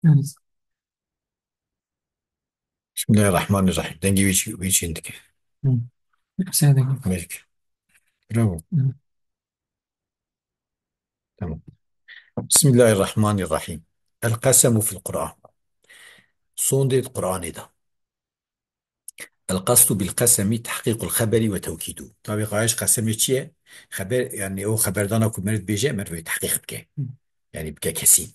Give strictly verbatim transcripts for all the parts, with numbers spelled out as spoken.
Evet. Bismillahirrahmanirrahim. Dengê wî çi, wî çîn dike. Hı. Sen de gel. Melek. Bravo. Hı. Tamam. Bismillahirrahmanirrahim. El qesemu fil Kur'an. Sondê di Kur'anê de. El qasdu bil qesemi tahqiqul xeberi ve tewkîdu. Tabî xahiş qesemê çi ye? Xeber, yani o xeberdana ku meriv bêje, meriv wê tehqîq bike. Hı. Yani bike kesîn.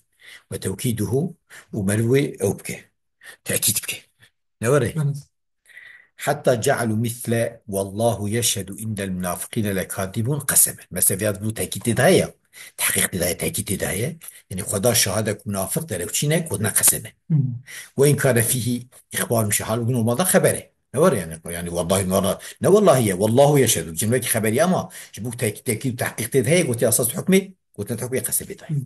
Ve tewkîduhu û meriv wê ew bike. Tekîd bike. Ne were? Evet. Hatta cealu misle "Wallahu yeşhedu innel munafiqine lekadibun" qesemen. Mesela viyad bu tekîd tê de heye. Tehqîq tê de heye, tekîd tê de heye. Yani Xweda şahade ku munafiq derewçî ne, gotine qesem e. Hı. Ve in kane fîhî îxbar mişe. Halbuki normalde xeber e. Ne var yani? Yani vallahi nara-, ne vallahi ye. Wallahu yeşhedu. Cimleki xeberiye ama ji bu tek-, tekîd û tehqîq tê de heye, gotiye esas hukmê, gotine hukmê qesemê de heye. Hı.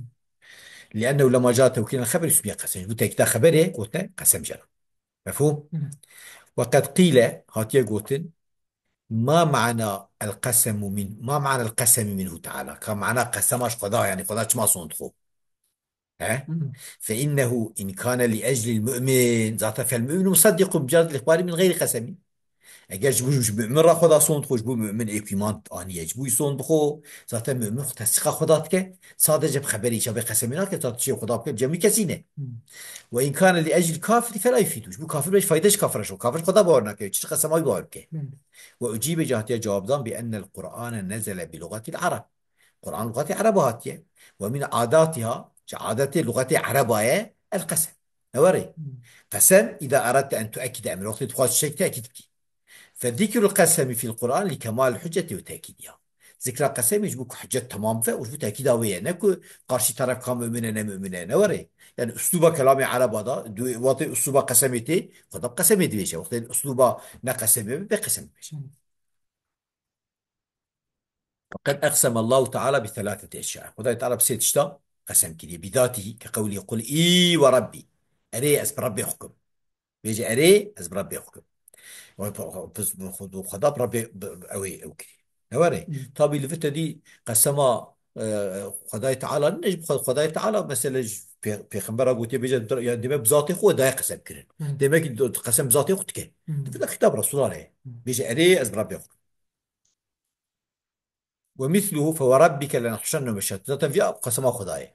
Liennehu lema ca tewkîden xeberi sümiye qesem. Ji bu tekîda xeberê gotine qesem jera. Mefhûm? Hı. Ve qed qîle, hatiye gotin, ma ma'na el qesemu min, ma ma'na el qesemi minhu teala. Ka ma'na qesema ji Xweda, yani Xweda çima sond xwe? He? Hı. Fe innehu in kane li eclil mu'min, zaten fel mu'minu musaddiqun bi cazil îxbari min gayri qesemi. Eger ji bo, ji mu'min re Xweda sond xwe, ji bo mu'min ê ku îman aniye, ji bo wî sond bixwe, zaten mu'min xwe tesdîqa Xweda dike, sadece bi xeberê îca bê qesemê nake, ta tu çê Xweda bike, cem wî kesî ne. Hı. Ve in kane li eclil kafiri fela yufidu. Ji bo kafir bê fayde ji kafir re, kafir Xweda bawer nake, çi qesema wî bawer bike. Hı. Ve ucibe, ca hatiye cewabdan bi ennel Qur'ane nezele bi lugatil Arab. Quran lugatê Ereba hatiye. Ve min adatiha, ji adetê lugatê Ereba ye, el qesem. Ne were? Hmm. Qesem, îda eradte en tuekide emre, wextê dixwaz tiştek tekîd bikî. Fe zikrul qesemi fil Quran li kemal hücceti ve tekîdiha. Zikra qesemê ji bo ku hüccet temam be û ji bo tekîda wê ye. Ne ku karşî taraf ka mu'min e, ne mu'min e. Ne were? Yani usluba kelamê Ereba da, du-, wextê usluba qesemê tê, Xweda bi qesemê dibêje. Wextê usluba ne qesemê be, bê qesem bibêje. Hmm. Qed eqseme Allahu Teala bi thelatheti eşya. Xwedayê Teala bi sê tişta qesem kiriye. Bi zatî, ke qewlî, "Qul î ve Rabbî." Erê, ez bi Rabbê xwe kim. Bêje, "Erê, ez bi Rabbê xwe kim." Wa pe-, pe-, Xweda bi Rabbê, bi, ew ê, ew kiriye. Ne were? Hmm. Tabî li vir te dî qesema, e, Xwedayê Teala, ne ji Xwe-, Xwedayê Teala, mesela ji pê-, pêxembera gotiye, bêje, yani demek bi zatê xwe daye qesem kirin. Hmm. Demek ki do-, qesem bi zatê xwe dike. Hmm. Di vir de xîtab Resûla re. Hmm. Bêje, "Erê, ez bi Rabbê xwe kim." Ve misluhu fe ve rabbike lenahşurennehum eşyat. Zaten viya qesema Xwedayê.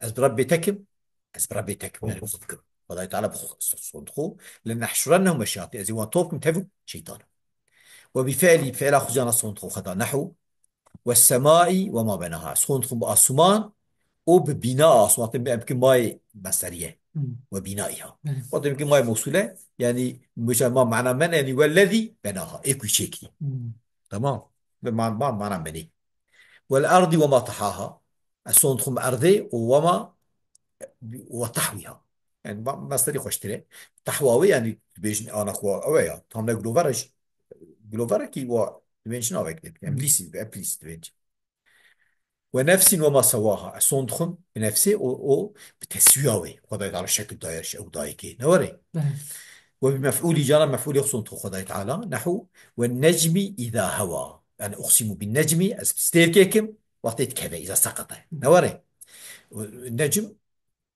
Ez bi Rabbê te kim, ez bi Rabbê te kim, yani xwe dikim. Xwedayê Teala bi xwe, sond xwe, lenahşurennehum eşyat. Ez ê wan top kim tev û şeytan. Ve bi fi'lî, fi'la xwe cana sond xwe Xweda. Nehu, ve semai ve ma benaha. Sond xwe bi asûman û bi bîna asûman. Em bikin mayê mesderiye. Hmm. Ve bînaiha. Evet. Wextê em bikin mayê mewsûle, yani, mesela ma mana men, yani, wellezî benaha. Ê ku çêkî. Hmm. Tamam. Ve ma-, ma-, mana menê. Vel ardi ve ma tahaha. Ez sond xwe bi erdê û ve ma, ve tahwiha. Yani, ma-, mesderî xweştir e. Tahwa wê, yani, dibêjin ana xwe ew e ya. Tam ne gilover e jî. Gilover e ki wa dibêjin avek ne. Em lîsî, em lîsî dibêjin. Ve nefsin ve ma sewaha. Ez sond xwim bi nefsê û, û bi teswiya wê. Xwedayê Teala şekil daye, ew dayikê. Ne were? Evet. Ve bi mef'ulî, cana mef'ulê xwe sond xwe Xwedayê Teala. Nehu ve necmi îza hewa. Yani uqsimu bin necmi, ez bi stêrkê kim, wextê dikeve, îza sekete. Ne were? Necm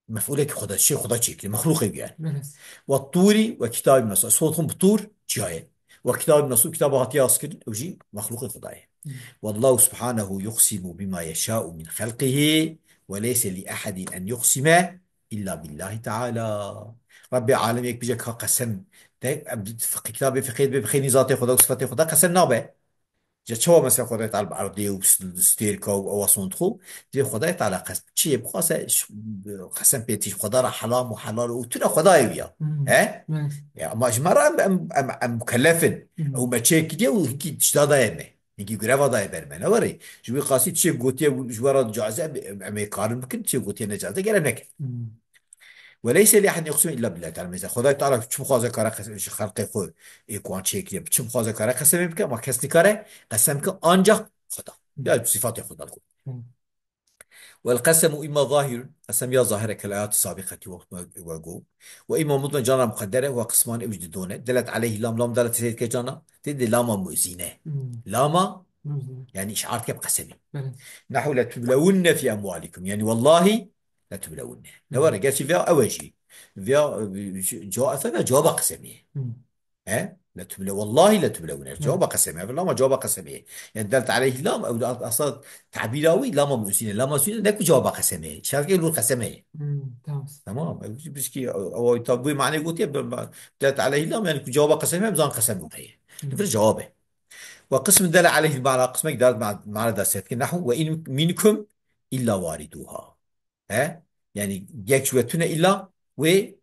mef'ulekî Xweda, şey Xweda çêkiriye, mexlûqê wî ye. Evet. Ve tûrî ve kitabî mesûr. Sond xwim bi tûr, çiyayê. Ve kitabî mesûr, kitaba hatiye askirin, ew jî mexlûqê Xwedayê. Hı. Wallahu subhanehu yuqsimu bima yeşâ'u min xelqihi ve leyse li ehedin en yuqsime illa billahi teala. Rabbê alemê yek bije ka qesem de, em, fiqh-, kitabê fiqhê dibe bixênî zatê Xweda û sifatê Xweda qesem nabe. Ca çawa mesela Xwedayê Teala bi erdê û bi s-, stêrka û ewa sond xwe? Divê Xwedayê Teala qes-, çi yê bixwase, ş-, qesem pê tî Xweda re helam û helal û tune Xwedayê wî ya. Hmm. He? Evet. Ya, ama ji me re em, em, em, em mukellef in. Hmm. Ew me çê kiriye û hinkî tişta daye me. Hinkî greva daye ber me. Ne were? Ji wî qasî çi gotiye ji we re caiz e, em, em ê karin bikin, çi gotiye necaiz e, gere nekin. Hmm. Ve leyse li ehedin yuqsimu illa billahi teala. Mesela Xwedayê Teala çi bixwaze kare qes-, ji xelqê xwe ê ku an çêkiriye. Çi bixwaze kare qesemê bike, ama kes nikare qesem bike ancak Xweda. Ya sifatê Xweda ku. Hı. Vel qesemu imma zahirun. Qesem ya zahir e kel ayatî sabiqetî wek, wek, wek go. Ve imma mutmen cana muqedder e, ve qisman ew jî di done. Delet aleyhi lam, lam delet seyr ke cana. Tê de lama mu'zine. Hı. Lama, mu'zine, yani işaret ke bi qesemê. Evet. Nehu letublewunne fi emwalikum. Yani wallahi letublewunne. Ne were, gerçi vê ew e jî. Vêya, e, ca-, esas cevaba qesemê. Hmm. He? Letublew-, wellahî letublewnne. Hı. Cevaba qesemê. Ev lama cevaba qesemê. Yani dellet aleyhi lam, ew asla tabîra wî lama musîne. Lama musîne ne ku cevaba qesemê. Şerkê lûr qesemê. Hmm, tamam. Tamam. Ew pişkî, ew, ew, tabi bu mane gotiye, be-, be-, dellet aleyhi lam, yani ku cevaba qesemê, em zan qesem heye. Hı. Vir cevabê. Ve qism dele aleyhi ma'na, qismek dal ma-, ma'na da setkin. Nahu ve in minkum illa wariduha. He? Yani yek ji we tune illa wê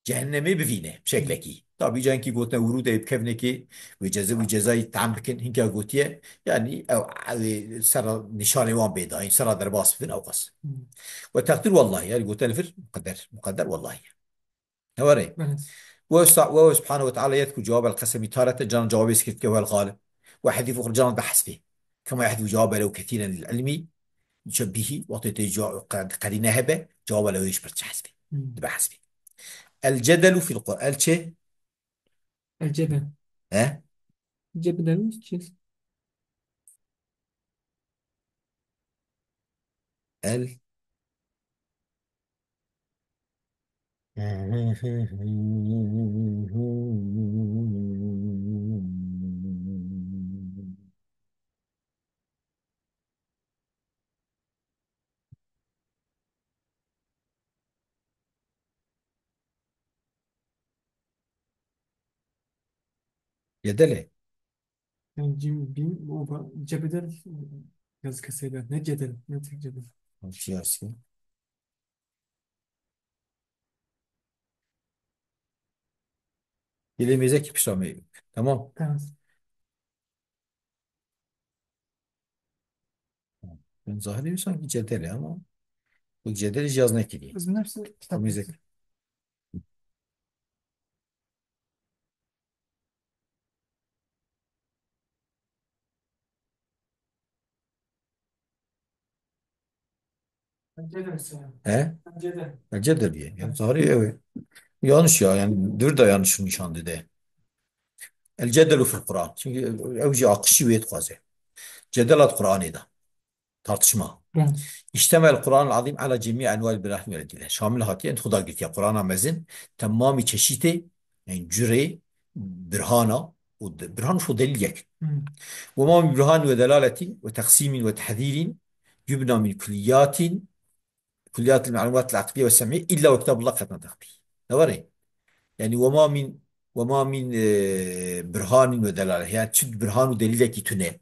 cehennemê bivîne, bi şeklekî. Tabî cankî gotine wurûdê bi kevnekê wê ceza, wê cezayî tam bikin, hinka gotiye, yani ew, ew sera nîşanê wan bê dayîn, sera derbas bibin ew qas. Hmm. Ve teqdir wellahî, yani gote li vir muqedder, muqedder wellahî. Ne were? Evet. Ve sa-, ve subhanahu ve teala yedku cevabel qesemi tarete, can cevabê sikirtke wel galib. Ve hedîf uxra can bi hesbi. Kema yehdifu cevabelew kethîren lil ilmi, Çi bihî, wextê tê ca-, qe-, qerîne hebe, cewaba lewê ji pir çi hesbê. Hmm. Dibe hesbê. El cedelu fil Qur'an. El çi? El cedel. He? Cedel çi? El Cedele. Yani cim, bin, o ba-, cebedel, yaz keseyler. Ne cedel, ne tek cedel. Siyasi. Dilê mêzekî pişta me. Tamam. Tamam. Ben zahirî sanki cedel e ama bu cedel jî yaz nekiriye. Biz nefsi kitap. O mêzek. He? El cedel diye. Yani tarih evet. Yanlış ya. Yani dur da yanlış nişan dedi. El cedelu fil Kur'an. Çünkü ew jî aqişî wê dixwaze. Cedelat Kur'anê de. Tartışma. Hı. İştemel Kur'an azim ala cemî enwal birahim ve edile. Şamil hatiye, Xuda girtiye Kur'ana mezin, temamî çeşitê, yani cürê, birhana, û de-, birhan şu delîl yek. Hı. Ve ma min birhan ve delaletin ve teqsîmin ve tehzîrin, yubna min kulliyatin, kulliyatil malumatil aqliye ve sem'î, illa ve kitabullah qed netextî. Ne were? Yani, wema min, wema min, e, birhanin ve delale. Yani, çi birhan û delîlekî tune.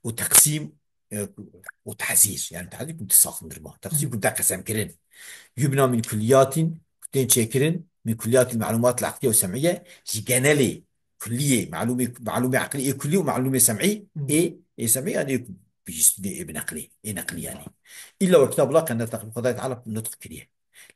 Û teqsîm, e, û tehzîr. Yani, tehzîr ku te saxindirma. Teqsîm ku te qesemkirin. Yubna min kulliyatin, ku tên çêkirin, min kulliyatil malumatil aqliye ve sem'iye, ji genelê kulliyê, malûmê, malûmê aqlî ê kullî û malûmê sem'î, Hı. ê, ê sem'î, yani ê ku bihîstinê ê bi neqlê, ê neqlî yani. Îlla we kitabullah qe netexî, Xwedayê Teala nutq kiriye.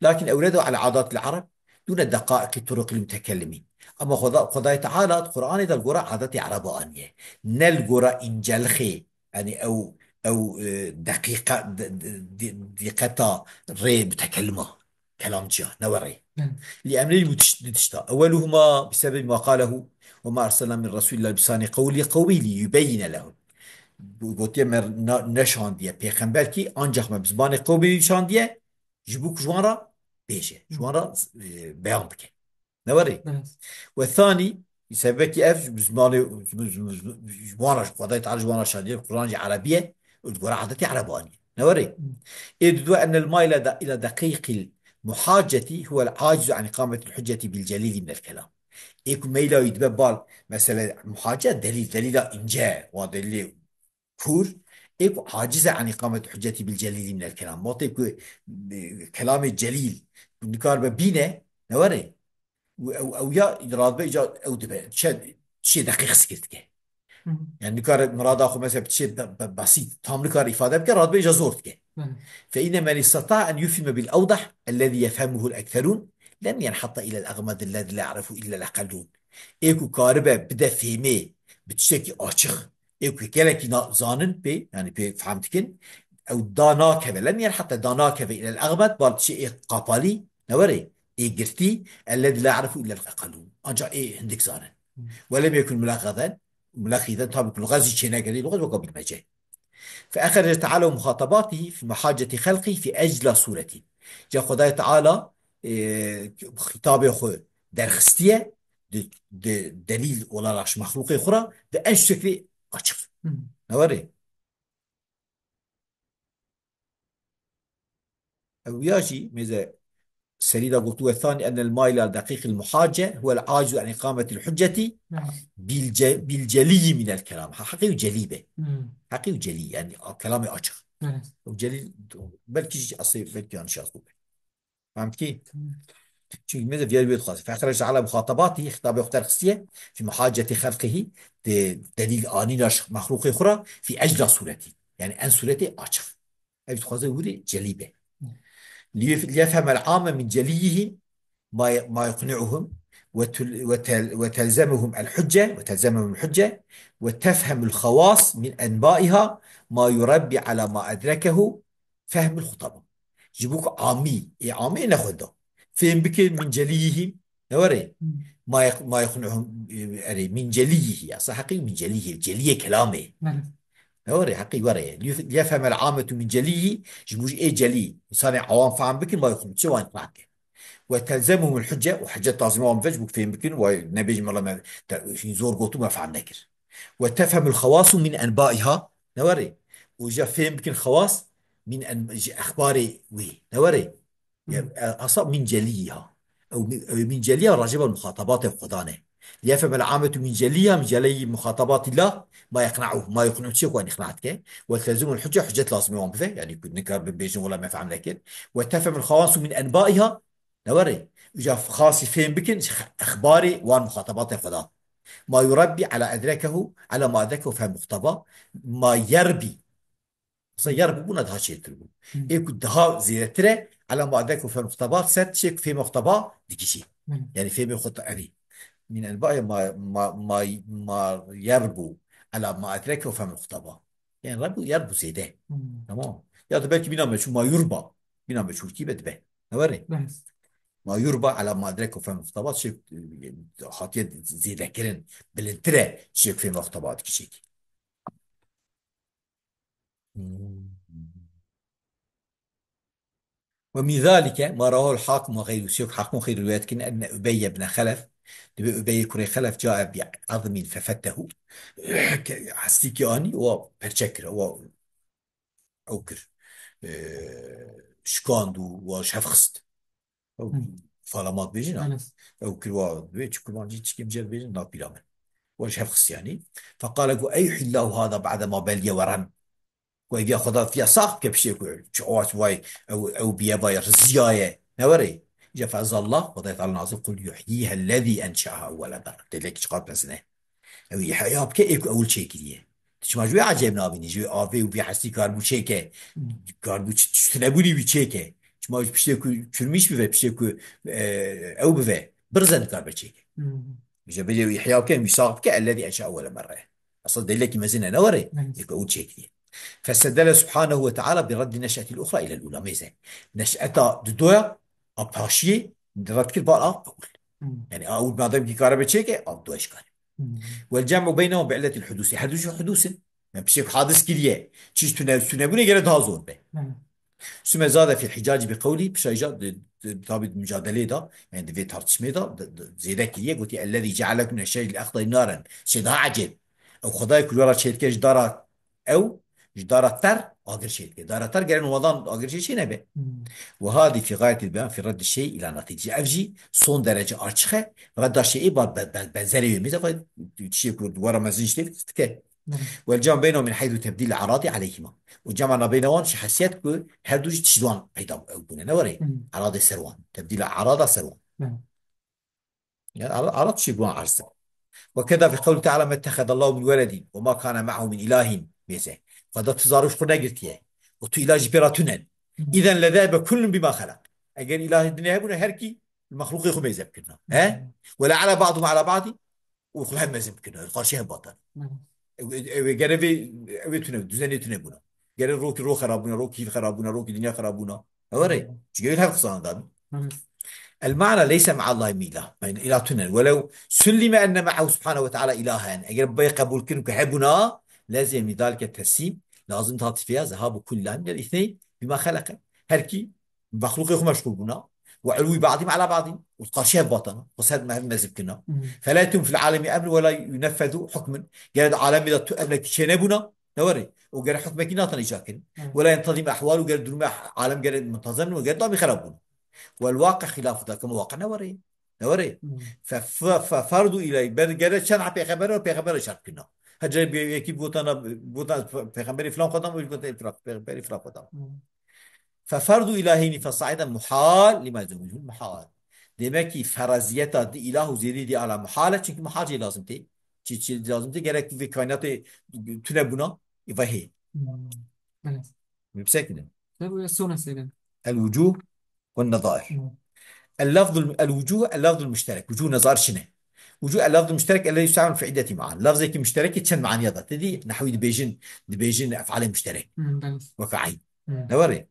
Lakin ewredehu ala adatil Arab dûne deqaiqî turuqil mutekellimîn. Ama Xweda-, Xwedayê Teala di Qur'anê de li gora adetê Ereba aniye. Ne li gora încelixê, yani ew, ew, e, deqîqe, de-, de-, de-, dîqeta rê mutekellima. Kelamciya, ne werê. Hı. Li emrê bu tiş-, du tişta. Eweluhuma bi sebebi ma qalehu ve ma erselna min resulî illa bi lisanî qewlî qewmî li yubeyyine lehum. Bu gotiye me na-, neşandiye pêxember kî ancak me bi zimanê qewmê wî şandiye, ji bo ku ji wan re bêje, ji wan re, e, beyan bike. Ne werê? Evet. Ve thanî, sebebekî ev ji zimanê, ji, ji, ji, ji wan re, ji Xwedayê Teala ji wan re şandiye, Quran jî Erebî ye, û di gora adetê Ereba aniye. Ne werê? Hı. Ê didu enel ma ila da, ila deqîqil muhacetî huwel acizu an iqametil huccetî bil celîlî minel kelam. Ê ku meyla wî dibe bal, mesele muhace, delîl, delîla ince, wa delîlê kûr, ê ku aciz e an iqamet huccetî bil celîlî minel kelam. Wextê ku, e, kelamê celîl nikaribe bîne, ne werê? Û ew, ew ya radbe îca ew dibe. Çe, çê deqîq zikir dike. Hı hı. Yani nikare mirada xwe mesela çê be, be, basît, tam nikare îfade bike, radbe îca zor dike. Hı hı. Fe inne men istata en yufhime bil ewdah ellezî yefhemuhul ekserûn lem yenhatta ilel egmedillezî la ya'rifu illel eqellûn. Ê ku karibe bide fêmê bi tiştekî açix, ê ku gelekî na-, zanin pê, yani pê fehm dikin, ew da nakeve, lem yenhatta da nakeve ilel egmed, bal tişê ê qapalî, ne werê? Ê girtî, ellezî la ya'rifu illa el-eqellûn. Ancak ê hindik zanin. Hı. Ve lem yekun mulaqaden, mulaqiden, tabi ku lugat jî çênegerî, lugat weka bilmece. Fe exrece Teala muhatabatihi fi muhaceti xelqî fi ecla suretin. Ca Xwedayê Teala e, xîtabê xwe derxistiye, di, di delîl olarak ji mexlûqê xwe re, di en şeklê açiq. Hı. Ne were? Ew ya jî mêze serî de gotu, "Ve thani ennel maila deqîqil muhace huwel acizu an iqametil hucceti Evet. bil ce-, bil celiyyi minel kelam." Ha, heqî û celî be. Hmm. Heqî û celî, yani a, kelamê açık. Evet. O celî belkî jî asê, belkî yanlış yazdı. Fehmtî? Çünkü mêze viyar wê dixwaze. Fexreje ala muxatabatî, xitabê xwe derxistiye, fi muhaceti xelqihî, de delîl anîna ji mexlûqê xwe re, fi ecla sureti. Yani en sureti açık. Ev dixwaze wîrê celî be. Liyef-, liyefhemel ame min celiyihim ma ye-, ma yuqni'uhum ve tul-, ve tel-, ve telzemuhum el hucce, ve telzemuhum el hucce, ve tefhemul xawas min enbaiha ma yurabbi ala ma edrekehu fehmul xutaba. Ji bo ku amî, ê amî nexwenda. Fêm bikin min celiyihim, ne were? Hmm. Ma yeq-, ma yeqnuhum, e, erê, min celiyihî, esa heqî min celiyihî, celiyê kelamê. Belê. Ne were, heqî were. Liyef-, liyefhemel ametu min celiyihî, ji bo ê celî, insanê awam fehm bikin, ma yeqnuhum, çi wan fehm ke. Ve telzemuhumul hucce, û hicet lazim wan bibe, ji bo ku fêm bikin, wa nebêjin, wela me, te, zor gotu me fehm nekir. Ve tefhemul xawasu min enbaiha, ne were? Û ja fêm bikin xawas, min en-, ji exbarê wî, ne were? Ya, Hı. e, asa min celiyha. Ew min, ew min celiya raceba muxatabatê Xudan e. Liyefhemel ametu min celiya, min celiyî muxatabatillah, ma yeqna'u, ma yeqna'u çi ku wan iqna dike. Ve telzimul hucce, hucet lazim wan bibe. Yani ku nikar bibêjin wela me fehm nekir. Ve tefhemul xawasu min enbaiha, ne were? Uca xasî fêm bikin, ji exbarê wan muxatabatê Xudan. Ma yurabbi ala edrekehu, ala ma edrekehu fe muxtaba. Ma yerbi. Mesela yer bûbûna daha çêtir bû. Hı. Ê ku daha zêdetir e, ela ma edrek û fe muxtaba, ser tiştê ku fêm muxtaba dikişî. Hı. Yani fêmê xwe te erî. Min enbaye ma, ma, ma, ma yer bû, ela ma edrek û fe muxtaba. Yani reb û yer bû zêde. Hı. Tamam. Ya da belkî bîna meçhûl, ma yurba. Bîna meçhûlkî be dibe. Ne were? Belê. Ma yurba ela ma edrek û fe muxtaba, şey, hatiye zêdekirin, bilindtir e, şey fêm muxtaba dikişî. Ve min zalike ma rawahul Hakim ve xeyru, siyok Hakim ve xeyru rivayet kin enne Ubeyye bin Xelef, dibe Ubeyye kurê Xelef cae bi azmin fefettehu, hestîkî anî, wa perçe kir, wa ew kir, e, şikand û wa ji hev xist. Ew Hı. falamat bêjin ha. Belê. Ew kir wa divê çi kurmancî çikim cê bêjin na pîra min. Wa ji hev xist yani. Feqale ku eyuhillahu hada ba'de ma beliye we rem. Ku ev ya Xweda fiya sax bike piştê ku çi awaç vay ew, ew biye vay riziyaye. Ne were? Îca fe ezallah, Xwedayê Teala nazir, "Kul yuhyiha ellezî enşe'aha ewwele merre." Têlek çiqas mezin e. Ew îhya bike, ê ku ewil çêkiriye. Tu çima ji wê ecêb nabînî? Ji wê avê û vê hestî karibû çêke. Hmm. Karibû ç-, ç-, tunebûnî wî çêke. Çima ji piştê ku çurmîş bive, piştê ku, e, ew bive, birze nikaribe çêke. Hmm. Ji bêjê wî îhya bike, wî sax bike, ellezî enşe'aha ewwele merre. Esas delîlekî mezin e, ne were? Hmm. Ê ku ewil çêkiriye. Fesedele subhanehu ve teala bi reddi neş'etil uxra ilel ula. Mêze. Neş'eta didoya a paşiyê red kir bar a ewil. Hmm. Yani a ewil madem ki kare be çêke, a didoya jî kare. Hmm. Vel cem'u beynehum bi illetil hudusi. Her du jî hudus in. Yani piştê ku hadis kiriye. Çi ji tune-, tunebûnê gere daha zor be. Hmm. Süme zade fil hicaci bi qewlî, pişa îca di, di, tabi di mücadeleyê de, yani di vê tartışmê de, di, di, zêde kiriye, gotiye, "Ellezî cealekum min eşşeceril exdari naren." Şey daha ecêb. Ew Xwedayê ku wera çêdike ji dara ew, ji dara ter agir çêdike. Dara ter gere normaldan agir çê çê nebe. Hmm. Ve hadî fî gayetil beyan fî reddi şey ila netîce. Ev jî son derece açık e. Redda şeyê ba be-, be-, benzerê wê. Mesela, tiştê ku wera mezin ji tê dike. Belê. Vel cem beyno min heythu tebdîl eradî aleyhima. Û cema nabeyna wan ji hesiyet ku her du jî tişt wan peyda bûne. Ne were? Hmm. Eradê ser wan. Tebdîla erada ser wan. Belê. Yani ara-, erat jî wan erz e. Ve keda fi qewli teala mettehedallahu min weledî ve ma kana me'ahu min ilahin. Mêze. Xweda tu zarok xwe negirtiye. Û tu îlah jî pê re tune ne. Hmm. Îzen lezehebe kullun bima xelaq. Eger îlahê dinê hebûna her kî mexlûqê xwe mêze bikirina. He? Hmm. Ve le ala ba'duhum ala ba'dî. Û xwe hev mezin bikirine, qarşî hev batan. Hı. Ew, ew, ew, gere vê, ew ê tune, duzenê tune bûna. Gere rokî ro xerab bûna, rokî hîv xerab bûna, rokî dinya xerab bûna. Ew re, Hı. Çünkü ew hev qisana dabî. Hı. El ma'na leyse ma'allahi min ilah. Yani ilah tune. Welew sullime enne ma'ahu subhanehu ve teala ilahen. Eger bê qebûl kirin ku hebûna, lezime min zalike teslim, lazim ta tifeya zehabu kulli ilahin minel ithneyn bima xeleke. Her kî mexlûqê xwe meşgûl bûna. وعلو بعضهم على بعض. Û qarşî hev batana. Xwe ser hev mezin kirina. Hmm. فلا يتم في العالم أمر ولا ينفذ حكم. Gere di alemê de tu emrek çênebûna. Ne were? Û gere hukmekî natan îca kirin. Hmm. ولا ينتظم أحوال û gere durumê alem gere muntazem û gere damî xerab bûn. والواقع خلاف ذلك. Ama waqe ne were. Ne were? Hmm. Fe, fe, fe, ferdu ilay. Ber gere çend pêxember û pêxember şart kirina. Hece bir yekî gotana, gotan pêxemberî filan xwedan, bir gotan filan, pêxemberî filan xwedan. Hmm. ففرض إلهين فصاعدا محال لما يلزمه المحال. Demek ki feraziyeta di îlah û zêdî di ala muhal e, çünkü muhal jê lazim tê. Çi, çi lazim tê, gerek vê kainatê tune bûna, vehê. Hmm. Evet. Yüksek mi? Tabii, sonra söyle. الوجوه والنظائر. Hmm. اللفظ الم-، الوجوه اللفظ المشترك. Vucuh nezair çi ne? Vucuh el lafzul müşterek ellezî yustamel fi iddeti maani. Lafzekî müşterekî çend maniya da. Te dî nehwî dibêjin, dibêjin efalê müşterek. Hmm, evet. Weke eyn. Hmm. Ne were?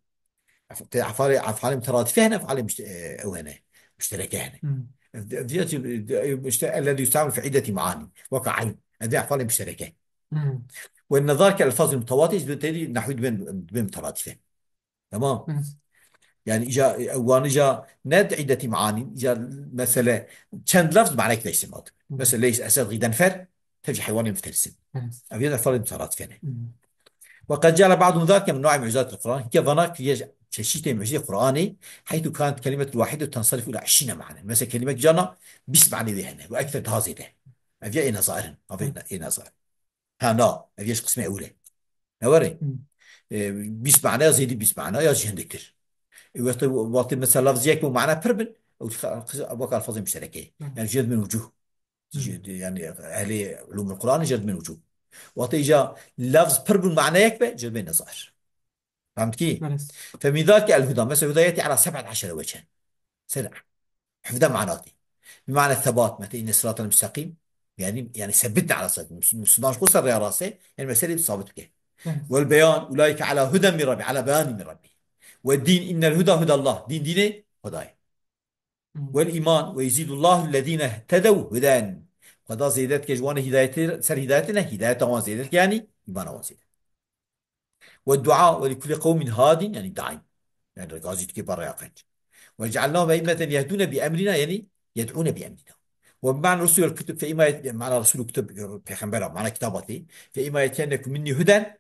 Ef-, te efalê, efalê muteradîfe hene, efalê müşte-, e, ew hene. Müştereke hene. Hmm. Ev, ev diye çi, e, işte, ellezî yustamel fi iddeti maani. Weke eyn. Ev diye efalê müştereke. Hmm. Ve nezar ke elfazul mutevatir, te dî nehwî dibên, dibên muteradîfe. Tamam. Hı. Yani ica, e, wan ica ne di iddetî meanî, ica mesele çend lafz manekî de îstîmal dike. Hı. Mesela Leys Esed Gîdenfer, tevcî heywanê mufterisî. Hı. Ev yine falê muteradîfe ne. Hı. Ve qed ceale ba'du zalike min nu'i mu'cizatil Kur'an. Hike vana kiriye çeşitê mu'cizê Kur'anê, heythu kanet kelimetul wahide tensarifu ila işrîne mane. Mesela kelimek cana bîst mane wê hene. Ve ekter daha zêde. Ev ya ê nezairin. Ev ê, ê nezair. Ha, na, ev yê ji qismê ewil e. Ne were? Hmm. E, bîst mana ya zêdî bîst mana ya jî hindiktir. E, wextê, wextê mesela lafziyek bu mana pir bin, ew xi-, xi-, wek alfazê müşterekê. Hmm. Yani jê dibin wucuh. Hmm. Jê di-, yani ehlê ulûmul Kur'an jê dibin wucuh. Wextê îca lafz pir bin mana yek be, jê dibin nezar. Fehmtkî? Belê. Femîn zalike el huda. Mesela hidayetî ala seb'et eşere weçe. Ser hevde mana tê. Bi mana sebat, mete inne sıratal müstakim. Yani, yani sebbitne ala sırat. Müs-, Müslüman ji xwe ser rêya rast e, yani meselê sabit bike. Belê. Vel beyan, ulaike ala huden min Rabbi, ala beyanin min Rabbi. Ve din, innel huda hudallah. Din dînê Xwedayê. Hmm. Vel iman, ve yezidullahu lezine tedew huden. Xweda zêde dike ji wan hidayetê, ser hidayetê ne, hidayeta wan zêde dike, yani îmana wan zêde. Ve dua ve li kulli qewmin hadin, yani daîm. Yani gazî dike ber rêya qenc. Ve cealnahum e'immeten yehdûne bi emrina, yani yed'ûne bi emrina. Ve bi ma'na rusul vel kutub, fe imma yet-, yani ma'na rusul kutub, pêxembera, ma'na kitaba tê. Fe imma yetiyennekum minni huden,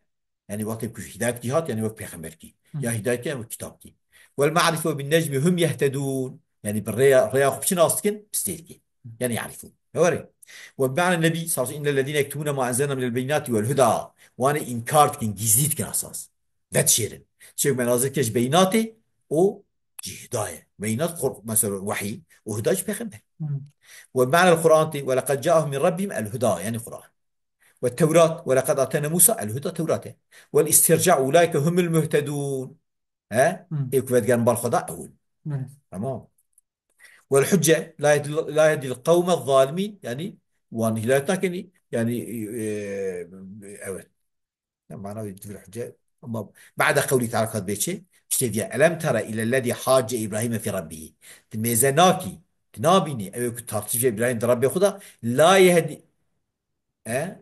yani wextê ku hidayet kî hat, yani wek pêxember kî. Hı. Ya hidayet kî, ya wek kitab kî. Vel ma'rife ve bin necmi hum yehtedûn. Yani bi rêya, rêya xwe biçin rast dikin, pistê dike. Yani ya'rifûn. Ne were? Ve bi ma'na nebî, sallallahu aleyhi ve sellem, innellezîne yektumûne ma enzelna minel beyinâti vel huda. Wane înkar dikin, gizlî dikin esas. Vedişêrin. Çi me nazir kir ji beyinatê û ji hidayê. Beyinat Qur-, mesela wehî û huda ji pêxember. Hmm. Ve bi ma'nel Qur'an tê, ve leqed câehum min rabbihim el huda, yani Qur'an. Ve tewrat, ve leqed ateyna Musa el huda, Tewrat e. Vel istirca, ulaike humul muhtedûn. He? Hmm. Ê ku vedigerin bal Xweda ew in. Hmm. Tamam. Vel hucce, la yehdi, la yehdil qewme zalimîn, yani wan hidayet nakenî, yani, e, evet. Mana wî divir hucce. Ama ba'de qewlî teala kat bê çi? İşte diye, elem tera ilellezî hacce İbrahîme fî rabbî. Di mêze nakî, di nabînî, ew ê ku tartişî Îbrahîm di Rabbê xwe de, la yehdi, e?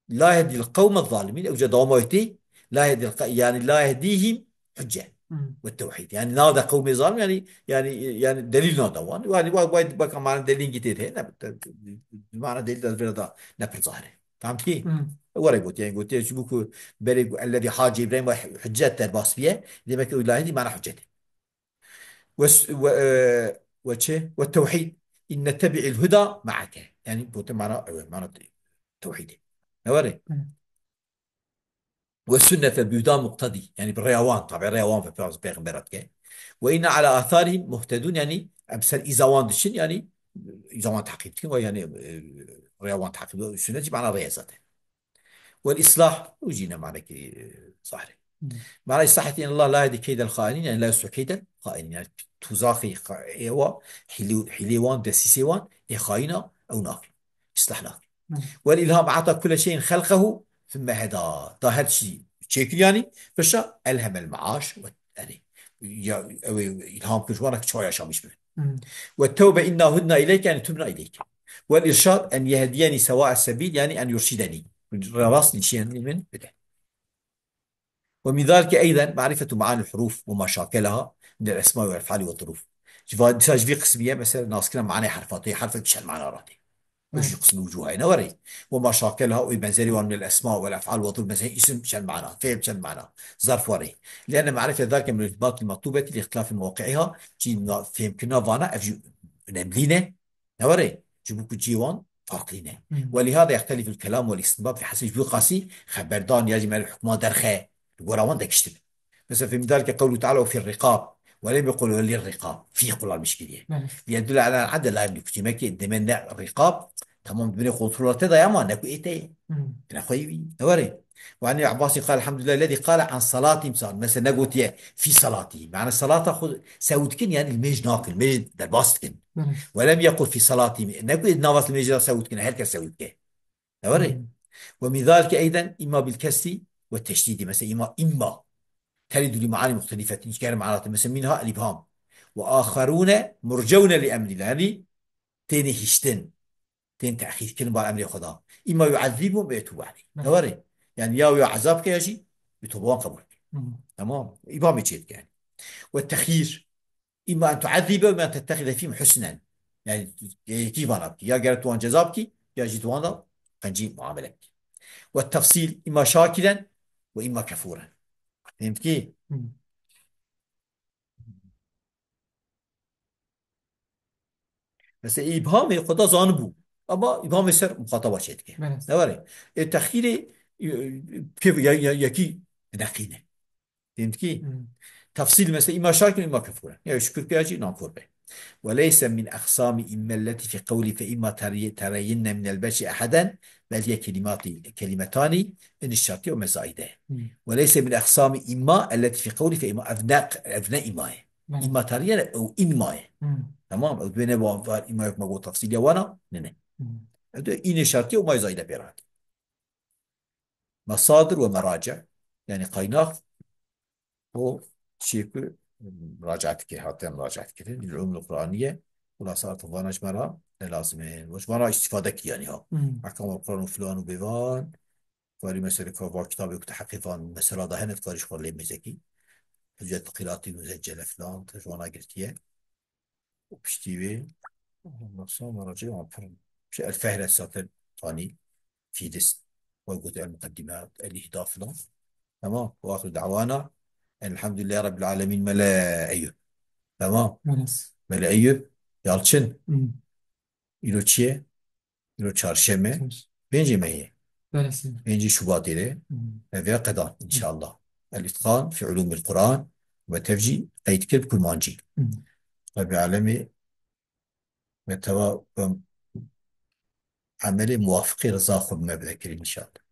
La yehdil qewme zalimîn, ew ca dawama wê tê, la yehdil qe-, yani la yehdihim hucce Hmm. ve tewhid. Yani nade qewmê zalim, yani, yani, yani delîl nade wan. Yani vay, vay, baka mana delîl gitê tê, ne, mana delîl de vira da ne pir zahir e. Tamam ki? Hmm. Were got, yani got, yani bu ku berê ellezî hacce İbrahîm ve huccet derbas biye, demek ki o la yehdi mana huccet. Ve s-, ve, e, ve çi? Ve tewhid. İnne tebi'il huda ma'ake. Yani bu te mana, evet, mana tewhidi. Ne var? Hı. Ve sünnete bi huda muqtedî. Yani bi rêya wan, tabi rêya wan ve peyaz-, peyxemberat ke. Ve inne ala atharihim muhtedun, yani em ser îza wan diçin, yani îza wan takip dikin ve yani, e, rêya wan takip, sünnet jî mana rêya zaten. Vel islah, û jî ne manekî, e, zahir e. Hmm. Mana islaheti, yani Allah la yehdi keydel xainin, yani la yuslu keydel xainin. Yani tuzaxê xa-, ê wa, hîlê, hîlê wan, desîsê wan, ê xayina ew nake. Islah nake. Hmm. Vel ilham a'ta kulle şeyin xelqehu, thumme heda. Da her çî çêkir yani, pişa elhemel maaş ve, yani, ya, ew ê ilham kir ji wan ke çawa yaşamiş bin. Hmm. Ve tewbe inna hudna ileyke, yani tubna ileyke. Vel irşad en yehdiyeni sewa es sebil, yani en yurşideni. Rast nişan min bide. Ve min zalike eyden ma'rifetu ma'anil huruf ve ma şakelaha minel esma vel ef'ali ve zuruf. Ji va-, dîsa ji vî qismî ye, mesela, naskirina manê herfa tê, herfek çend mana ra tê. Ew jî qismî wucûha ye, ne were? Ve ma şakeleha û benzerî wan minel esma wel ef'al ve dur, mesela, îsim çend mana, fiil çend mana, zarf were. Lene ma'rife zalike min al-ihtimalat al-matlubeti li ihtilafi mewqi'iha, cî na-, fêmkirina vana, ev jî önemlî ne. Ne were? Ji bo ku cî wan farqlî ne. Hmm. Ve lihâzâ yexteliful kelam vel istinbat fi hesbi, ji bo qasî xeberdan ya jî merê hukma derxe, li gora wan de giştin. Mesela, fi midalike qewlu teala ve fir rikab. Ve lem yequl ve lir rikab. Fi qullanmış kiriye. Evet. Liyedule ala adde la nuktimeki demen ne rikab. Tamam, dibine kontrola te daye ama ne ku ê te ye. Hmm. Ne xwe wî. Ne were? Ve anil Abbasî qal elhamdülillah lezî qale an salatî misal. Mesela ne gotiye fi salatî. Yani salata xwe sewt kin, yani mêj nakin, mêj derbas dikin. Evet. Ve lem yekul fi salatî. Ne ku navas mêj de sewt kin, her kes sewt ke. Ne were? Hmm. Ve min zalike eyden imma bil kesri ve teşdidi. Mesela imma, imma. Teridu li maani muhtelifetin. Îşkere manatı. Mesela minha el ibham. Ve aharune murcevne li emrillah. Yani têne hiştin. Tên tehîr kirin bar emrê Xweda. Îma yu'ezzîbû ve yetûbû aleyh. Ne were? Yani ya ya ezab ke ya jî bi toba wan qebûl ke. Hı hı. Tamam. Îbamê çê dike yani. Ve tehîr. Îma en tu'ezzîbe ve en tettexize fîhim husnen. Yani yekî vana bikî. Ya gerek tu wan ceza bikî, ya jî tu wan da qencî muamele bikî. Ve tefsîl, îma şakiren ve îma kefûren. Fehmî? Hı. Mesela îbhamê xwe da zanibû. Ama îbhamê ser muxataba çê dike. Evet. Ne were? Ê texîrê, e, kêf-, ya, ya, yekî neqîne. Fehmî? Hmm. Tefsîl mesela îma şakir, îma kefûre. Ya şükür ke ya jî nankor be. Ve leyse min eqsamî îmme lletî fî qewlî fe îma teri-, tereyinne minel beşi eheden, bel hiye kelîmatî, kelîmetanî, in şertî û mezaîde. Hmm. Ve leyse min eqsamî îma elletî fî qewlî fe îma, ev ne, ev ne îma ye. Hı. Îma tariye ne, ew îma ye. Hı. Tamam, ew dibê ne wa-, var îma yok me got tefsîliya wana, ne, ne. Hı. Ew de îne şertî û may zayde pê re hatiye. Mesadir ve merace, yani kaynak û çiyê ku muracaat dike, hatiye muracaat kirin. Lil ulumul Qur'aniye, xulasa artık vana ji me re ne lazim e. Ji vana îstîfade kiriye yani ha. Hı. Ahkam Qur'an û filan û bêvan, Karî mesela ka va kitabê ku te heqê van mesela da hene, tu karî ji xwe lê mêzekî. Hüccet Qilatî, Müzeccele filan, te ji wana girtiye. Û piştî wê, ondan sonra meracê wan pir in. Şey, El Fehres zaten tanî, Fihris, wa gote El Mukaddimat, El İhda filan. Tamam, ve ahiru da'wana Elhamdülillahi Rabbil Alemin, Mele Eyüp. Tamam. Enes. Mele Eyüp Yalçın. Hı. Îro çi ye? Îro çarşeme, Çarş- pêncê mehê, Belê sê. Pêncê Şubatê de, Hı. Ev ya qedan, Hı. inşallah. El-Itqan fi Ulumil Quran ve tevcî qeyd kir bi kurmancî. Hı. Rabbi Alemî ve teva ve emelê muwafiqî rıza xwe bi me bide kirin inşallah.